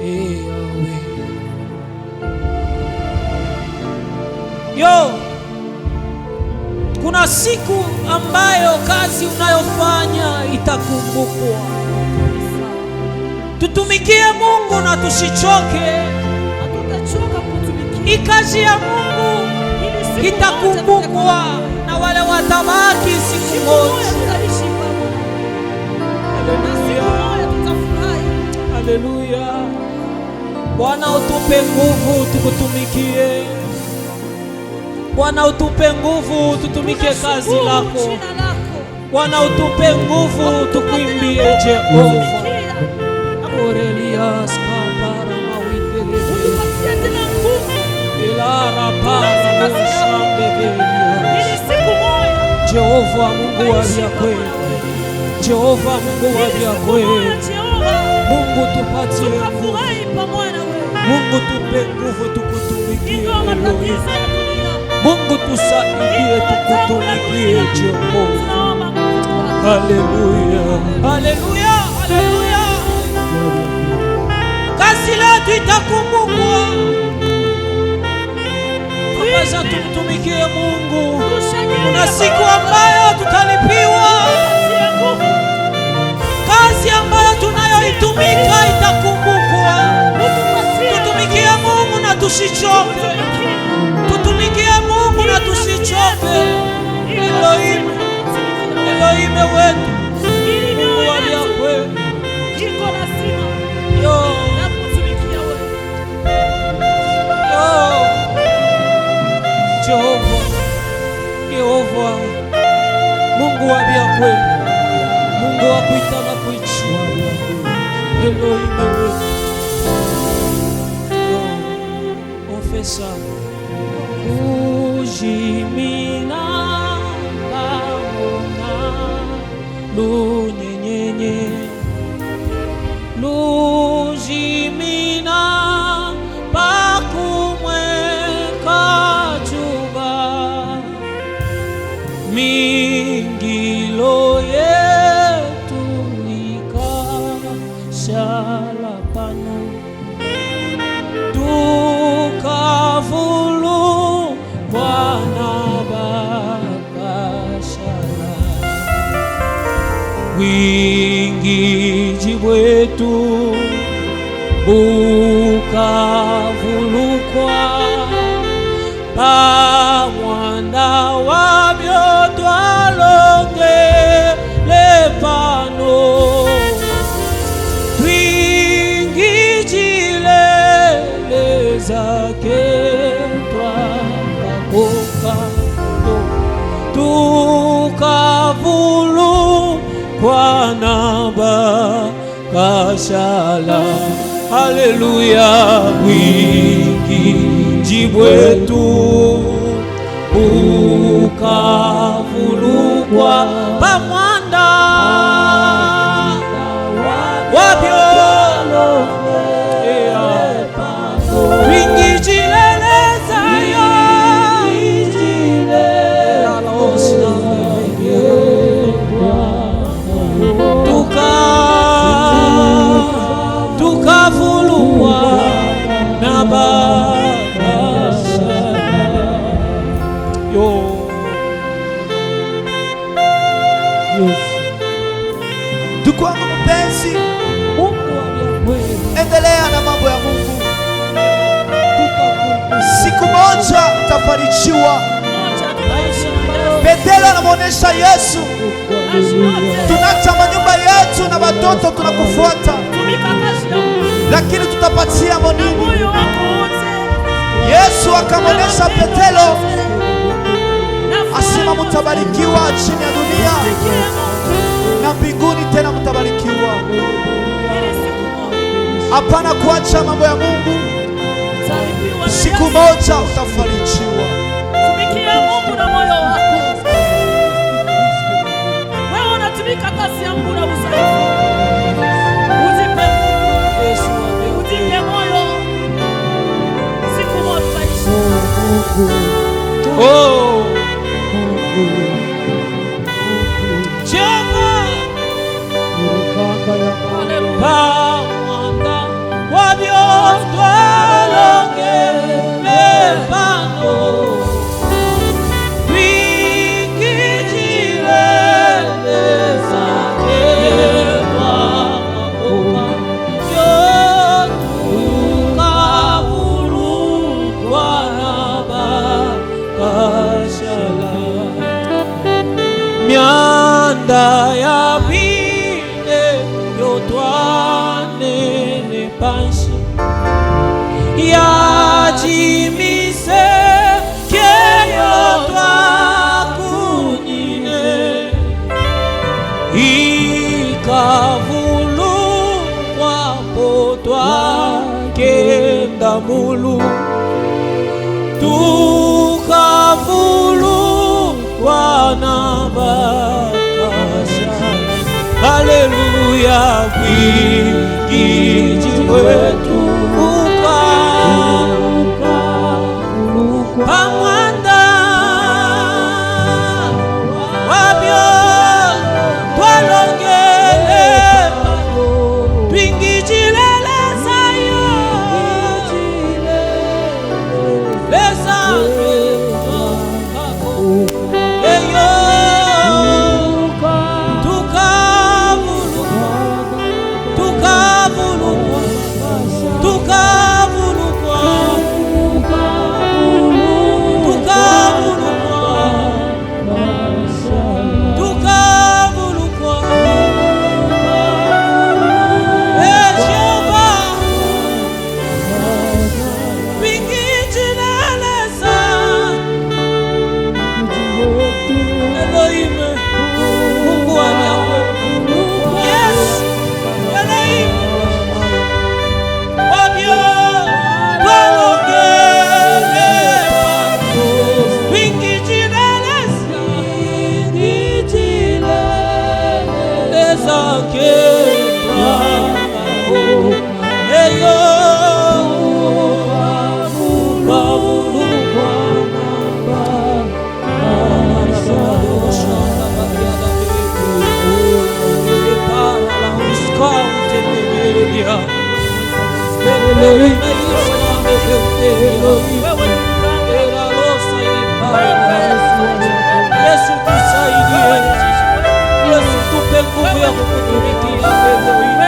Yahweh. Yo, kuna siku ambayo kazi unayofanya itakumbukwa. Tutumikie Mungu na tusichoke. Hatutachoka kutumikia. Kazi ya Mungu Ili siku moja itakumbukwa na wale watabaki siku siku moja moja. tutaishi pamoja. Na siku moja tutafurahi. Haleluya. Bwana, utupe nguvu tukutumikie. Bwana, utupe nguvu tutumikie kazi Tunashukuru lako. jina lako. Bwana, utupe nguvu tukuimbie Jehova. Kutumikia. Aurelias kapara mawindele. Utupatie tena nguvu. Ilara para lushambe. Ili siku moja Jehova, Mungu wa tutaishi vya pamoja kweli. na wewe. Jehova, Mungu wa Ili vya siku moja kweli. Jehova Mungu, tupatie nguvu. tukafurahi pamoja na wewe. Mungu, tupe nguvu tukutumikie. Ingawa Elohim. matatizo ya dunia, Mungu, tusaidie ingawa taabu ya tukutumikie dunia, Jehova. tunaomba nguvu kwako. Haleluya. Haleluya. Haleluya. Kazi letu itakumbukwa. Tupasa tumtumikie Mungu. Tushangilie. Kuna siku ambayo tutalipiwa. Tupatie nguvu. Kazi ambayo tunayoitumika itakumbukwa. Utupatie. Tutumikie Mungu na tusichoke. Tutumikie. Tutumikie Mungu na tusichoke. Elohim, Elohim wetu, Ili Mungu mioyo wa vya yetu kweli. iko na sima Yo, na kutumikia wewe. Yo. Jehova, Yehova, Mungu wa vya kweli, Mungu wa kuita na kuichi. Elohim wetu. Yo, on fait ça. Kujimina pamona lunyenyenye lujimina pakumweka juba mingilo yetu ikashala pano tukavulu Bwana bakashala wingiji bwetu bukavulukwa pamwanda wabyo twalongele pano twingijile zake twakakoka tukavulu kwana bakashala. Haleluya, wingi jibwetu bukavulukwa pamwanda wabyo twingijilelezayo. Tukavulukwa na bakashala yo. Yes. Ndugu wangu mpenzi, Mungu wa vya kweli, endelea na mambo ya Mungu. Tutakumbuka Siku moja utafarijiwa. maisha ambayo Petero anamwonyesha Yesu, tunacha manyumba yetu na watoto tunakufuata, Tumika kazi ya Mungu lakini tutapatia na nini? moyo wako wote. Yesu akamwonyesha Petero, Na asema furaha. mutabarikiwa chini ya dunia Tumikie Mungu na mbinguni tena mutabarikiwa. ili siku moja Hapana kuacha mambo ya Mungu, utalipiwa na siku Yesu. moja utafarijiwa. Tumikia Mungu na moyo wako. Wewe unatumika kazi ya Mungu na udhaifu. Ujipe nguvu, Yesu wa vya ujipe moyo. Siku moja tutaishi. Oh. Jehova Haleluya. pamwanda wabyo. Twanene panshi yajimise keyo twakunyine ikavulukwa po twakenda mulu tukavulukwa na bakasha. Haleluya, bwigiji wetu uka pamwanda wabyo twalongele twingijilelezayo leza eyo tukavulukwa tukavulukwa tukavulukwa tukavulukwa tukavulukwa. Eh, Jehova twingijileleza Elohim, Mungu wa Yakobo. Yes, Elohim wabyo twalongele twingijileleza leza ketwa eyo twavulukwa. Yesu tusaidie, Yesu tupe nguvu ya kukutumikia.